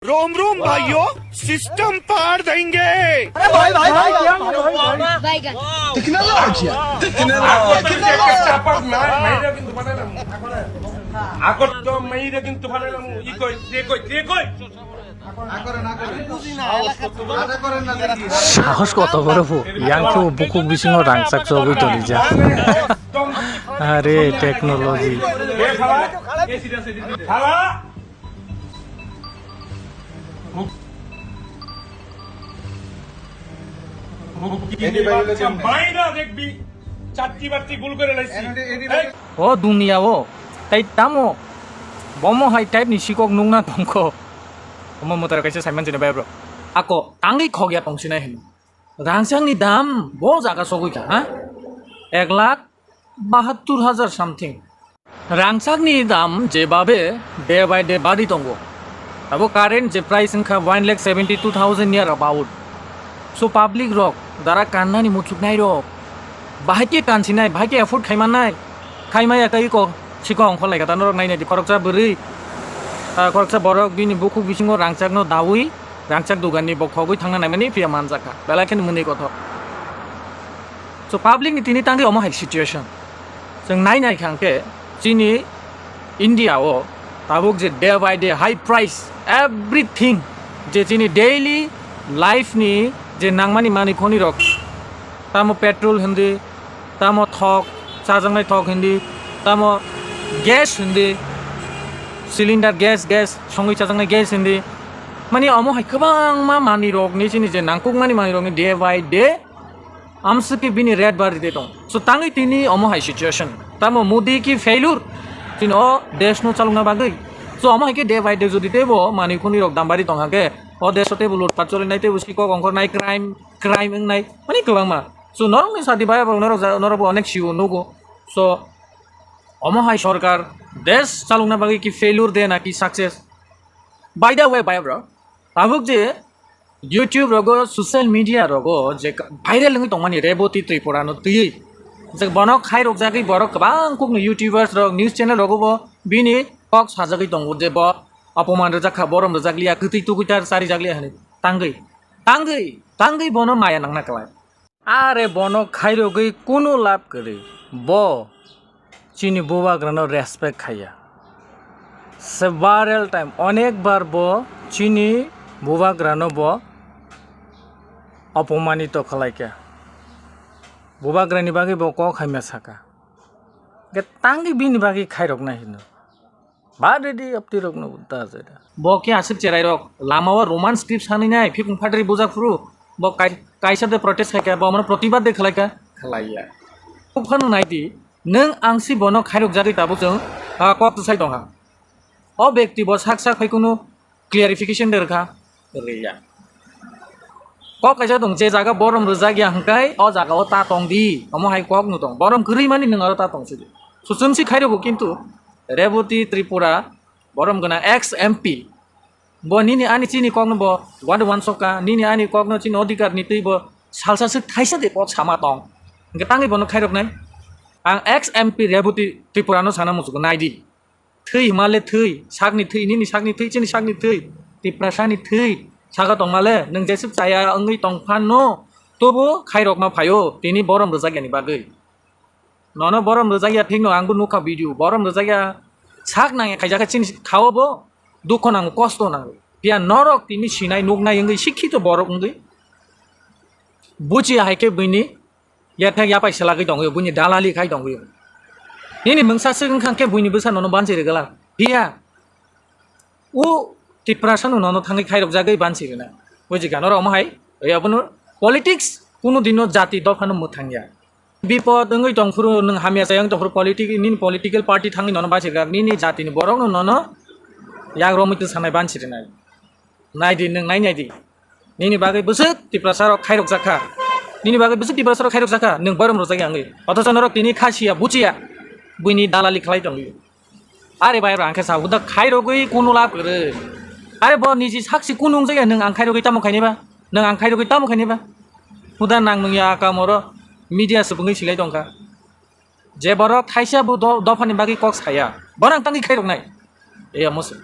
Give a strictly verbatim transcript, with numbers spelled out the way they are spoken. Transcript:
रोम रोम भाइयों, सिस्टम पार देंगे। बैगन। আগত তো মেইরে কিন্তু ফালাইলাম ই কই যে কই যে কই সাহস কত বড় ফু Yangkhu bukuk bisingo rangchak chogwi toni ja. Are technology. এ ফালা এ ফালা বাইনা দেখবি চারটি বারটি গুল করে লাইছি O dunia o tai tamo bomo hai type ni sikok nungna tongkho. Omo motaro kaisa saiman jene bai bro. Ako tangwi khogya tongsinai hino. Rangchakni dam bo jaga sogwi kha ha? Ek lakh bahattur hajar something. Rangchakni dam jebabe day by day bari tongo. Abo current je price wngkha one lakh seventy two thousand near about. So public rok dara kannani muchuknai rok bahai khe kansinai, bahai khe afford khaimannai, khaimaya kai ko siko ongkhor lai kata norok nainai di khoroksa bwrwi, ah, khoroksa borok bini bukhuk bisingo rangchakno dawi rangchak doganni bo khogwi thangna naimani phiya manjakha belai kheno mwnwi kothok. So public ni tini tangwi omo hai situation. Chwng nai nai kha hwnkhe chini India o tabuk je day by day high price everything je chini daily life ni je nangmani manwi khoni rok tamo petrol hindi tamo thok chajaknai thok hindi tamo gas hindi cylinder gas gas songwi chajaknai gas hindi mani omo hai kwbangma manwi rok ni chini je nangkukmani manwi rok ni day by day Amswk khe bini rate bari de tong. So tangwi tini omo hai situation. Tamo Modi ki failure. Chini o desh no chalokna bagwi. So omo hai khe day by day jodi teibo manwi khuni rok dam bari tong hakhe o desh o teibo lutpat cholinai teibo sikok ongkhornai crime crime wngnai mani kwbangma. So norok ni sadi bai norok ja- norok bo onek sio nugo. So omo hai sorkar desh chalokna bagwi ki failure de na ki success. By the way bai bro. Tabuk je YouTube rogo social media rogo je ka- viral wngwi tongmani Reboti Tripura no twiwi je bono khairok jagwi borok kwbang kukni YouTubers rok news channel rogo bo bini kok sajagwi tongo je bo apoman rwjak kha borom rwjak liya kwtwi tugwi tar chari jak liya hinwi tangwi tangwi tangwi bono maya nangna kwlai. Are bono khairogwi kunu lab kwrwi. Bo chini bubagrano respect khaiya. Several time, onek bar bo chini bubagrano bo opomanito khwlaikha. Bubagrani bagwi bo kok hamya sakha. Hwnkhe tangwi bini bagwi khairoknai hino. Ba ready aptirokno ta jera. Bo khe aswk cherai rok lama o Roman script sanwi nai phikung phatri bujak phuru bo kai- kaisa de protest khai kha bo mano protibad de khlai kha. Khlaiya. Phano nai di nwng ang si bono khairok jagwi tabuk chwng ah, kok sai tong ha. O bekti bo sak sak hai kunu clarification de rwkha. Rwya. Kok kaisa tong je jaga borom rwjak ya hwnkhe o jaga o ta tong di omo hai kok no tong borom kwrwi mani nwng aro ta tong sidi. Suchumsi khairokgo kintu Reboti Tripura borom gwnang ex M P bo nini ani chini kok no bo one one soka nini ani kok no chini odhikar ni twi bo salsa swk thaisa de kok sama tong hwnkhe tangwi bono khairoknai ang ex M P Reboti Tripura no sana muchungo nai di. Thwi hima le thwi, sakni thwi, nini sakni thwi, chini sakni thwi, Tiprasani thwi, saka tongma le, nwng jeswk chaya wngwi tong phano, tobo khairokma phaio, tini borom rwjakya ni bagwi. Nono borom rwjakya thikno, angbo nukha video, borom rwjakya sak nangya khaijak khe chini khao bo, dukho nango, kosto nango. Phiya norok tini sinai nuknai wngwi, sikhito borok wngwi, buchiya hai khe buini, Yathek yapai selagwi tongwi, buini dalali khai tongwi. Nini mungsa swk wngkha khe buini bwsa nono bansi rwgwla. Phiya. O Tiprasa no nono thangwi khairok jagwi bansi rwna. Buji gano ro omo hai. Oya bono politics kunu dino jati dopha no mwthangya. Bipod wngwi tongphuru nwng hamya chayang tongphuru politic nini political party thangwi nono bansi rwgak nini jati ni borok no nono yak romwi twi sanai bansi rwnai. Nai di nwng nai nai di. Nini bagwi bwswk Tiprasa rok khairok jakha. Nini bagwi bwswk Tiprasa rok khairok jakha. Nwng borom rwjak ya wngwi. Othocho norok tini kha siya buchiya. Buini dalali khlai tongwi. Are bai rang khe sa huda khairogwi kunu lab kwrwi. Are bo niji saksi kunu wngjakya nwng ang khairogwi tamo khainiba? Nwng ang khairogwi tamo khainiba? Huda nang nungya aka moro media subungwi silai tongkha. Je borok thaisa bo do- dophani bagwi kok saya. Borok ang tangwi khairoknai. Eya musu.